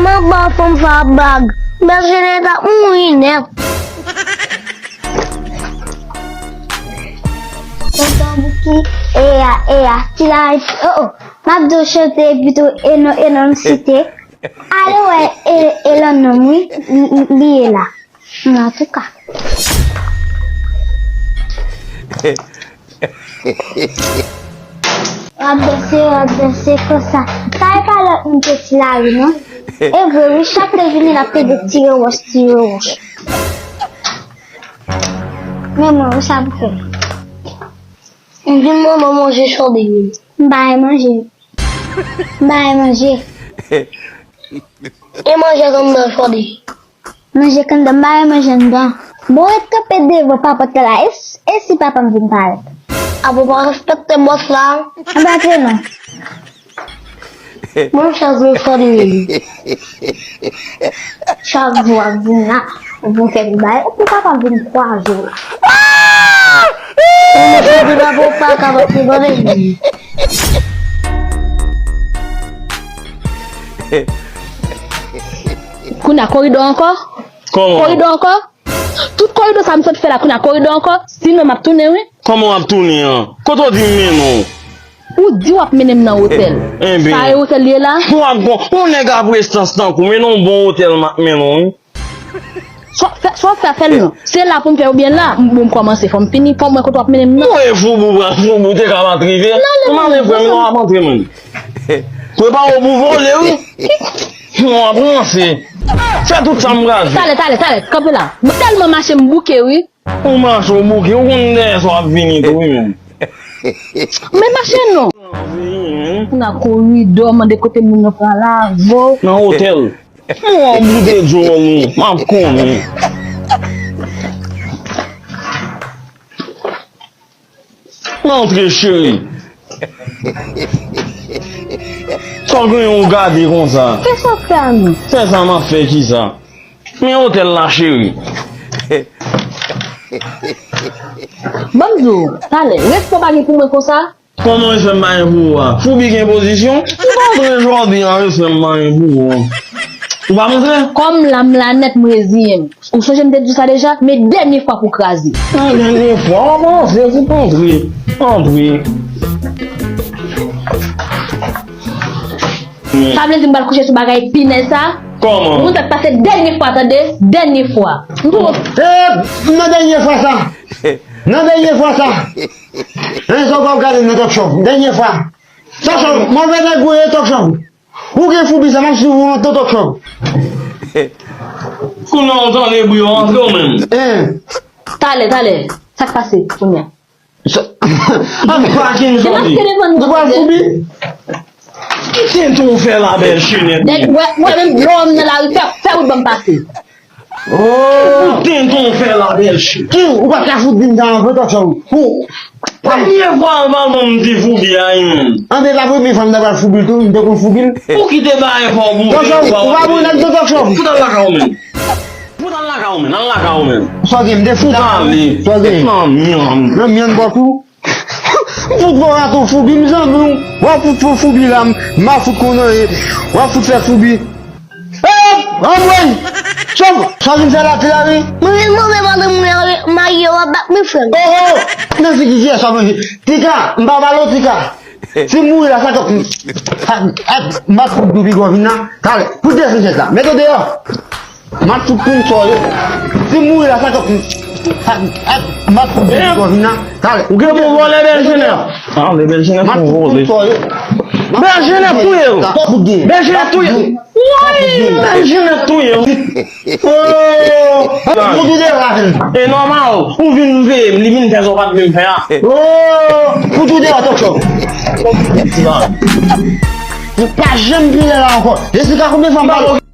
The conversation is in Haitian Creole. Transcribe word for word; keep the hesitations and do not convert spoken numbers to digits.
Manman fanm sa blag. Bèl Jenèt ap mouri nèt. Tonton Bouki, eya, eya, ti la, oh, oh. M ap di w chante pito e non, e non site. Ale wè, e, e lan nonm wi, li, li, li ye la. Antouka. W ap danse, w ap danse konsa. Pa e pa lòt moun te ti lari non. E vre wi, chak lè vini l ap pede tire wòch, tire wòch. Men mwen, wi sa pou fè. M vin manman manje chòde wi. M pa manje. M pa manje. E manje konn nan chòde. Manje kandan, m pa renmen manje anndan. Bon, ret kanpe devan papòt la, e, e si papa m vin parèt? A bon, pa respekte bòs la. Ann antre non. Bon, chèz mwen fò de li. Chak jou ap vin la, pou fè m bay, pou papa m vin kwaze w la. Ou fè m bay pou pa kapab te ban li. Kounye a koridò ankò? Kòman? Koridò ankò? Tout koridò sa m sot fè la, kounye a koridò ankò? Sinon m ap tounen wi. Kòman w ap tounen an? Kote w di m mennen w? Ou di w ap mennen m nan otèl. Enben. Sa e otèl li ye la? Ou ap gon, yon nèg ap restans tankou, men nan yon bon otèl m ap mennen w wi. Sa w fè, sa w fè, fè l non. Se la pou m fè oubyen la? M, bon, m kòmanse, fò m fini, fò m wè kote w ap mennen m nan. Mwen foubou, pral foubou, te ka pa t rive. M ale frè m, non, ap antre menm. Prepare w pou vole wi. Non, ap ranse. Fè tout sa m pral fè. Talè, talè, talè, kanpe la. M tèlman mache m bouke wi. Ou mache w bouke, ou konn dèyè sa w ap vini tou wi menm. Men mache non. Nan koridò, mande kote moun nan pral avè w. Nan otèl. Mwen boute djòl ou, m ap konnen. Antre cheri. Sa w genyen ou gade konsa? Kisa w fè a nou? Fè sa m ap fè kisa? Men otèl la cheri. Ban m di w, talè, respè w pa gen pou mwen konsa? Kòman respè m pa gen pou ou a? Foubi gen pozisyon? Ou pa antre jodi a, respè m pa gen pou ou an. Ou pa antre? Kòm la m la nèt m reziyen m. Ou sonje m te di w sa deja? Men dènye fwa pou kraze. Nan dènye fwa, w ap ranse, fout antre. Antre. Sa vle di m pral kouche sou bagay pinèz sa? Kòman? Ou konn sa k pase dènye fwa, tande? Dènye fwa. M tou. E, nan dènye fwa sa. Nan dènye fwa sa. Rezon pa w gade nan talk show. Dènye fwa. Talk show, move nèg ou ye talk show. Ou gen foubi sa, m ap swiv ou nan talk show. Kounye a w tande bri w antre w menm. Hein. Talè, talè. Sa k pase kounye a? Sa, an pa kin jodi. Demaske devan nou. Ou pral foubi? Ki tenten w fè la bèl chenèt. Nèg, wè, wè menm lè w nan lari, fè, fè wout ban m pase. Oh! Ki tenten w fè la bèl chenèt. Ki, ou pa ka fout vin sa ankò, talk show. Ou. Premye fwa anvan mwen m te foubi a wi menm. An, se pa premye fwa m ta pral foubi l tou, m te konn foubi l. Ou kite bagay fò pou. Talk show, ou pa bon nèg de talk show. Fout al lakay ou menm. Fout al lakay ou menm, al lakay ou menm. Sa w gen, m te fout ale. Sa w gen. Nan myanm. Nan myanm bòk ou. Fout bon rato foubi, m zanmi w. W ap fout fou foubi la, m, m a fout konnen, w ap fout fè foubi. Ey, anmwey! Chòv, sa w vin fè la, ti la, wi? Mwen vin move pandan mwen maye w ap bat mwen, frè m. Oh, oh! Nan figi, fiyè sa, manje. Tika, m pa ba l, Tika. Si m mouri la, sa k ap, sa, m ap fout nou pi gwo vin la. Talè, pou desann chèz la. Mete w deyò. M ap fout koun sò yo. Si m mouri la, sa k ap, sa, m ap fout nou pi gwo vin la. Talè. Ou gen pou vòlè Bèl Jenèf. Ah, le Bèl Jenèf pou vòlè. Bèl Jenèf touye yo. Bèl Jenèf touye yo. Woy, Bèl Jenèf touye yo. Oh! Pou tou de la. E nòmal, ou vin veye m, li vin fè sa w pa t vle m fè a. Oh! Pou tou de la, talk show. Ou pa janm vin la ankò. Jesika, konbyen fwa m pale?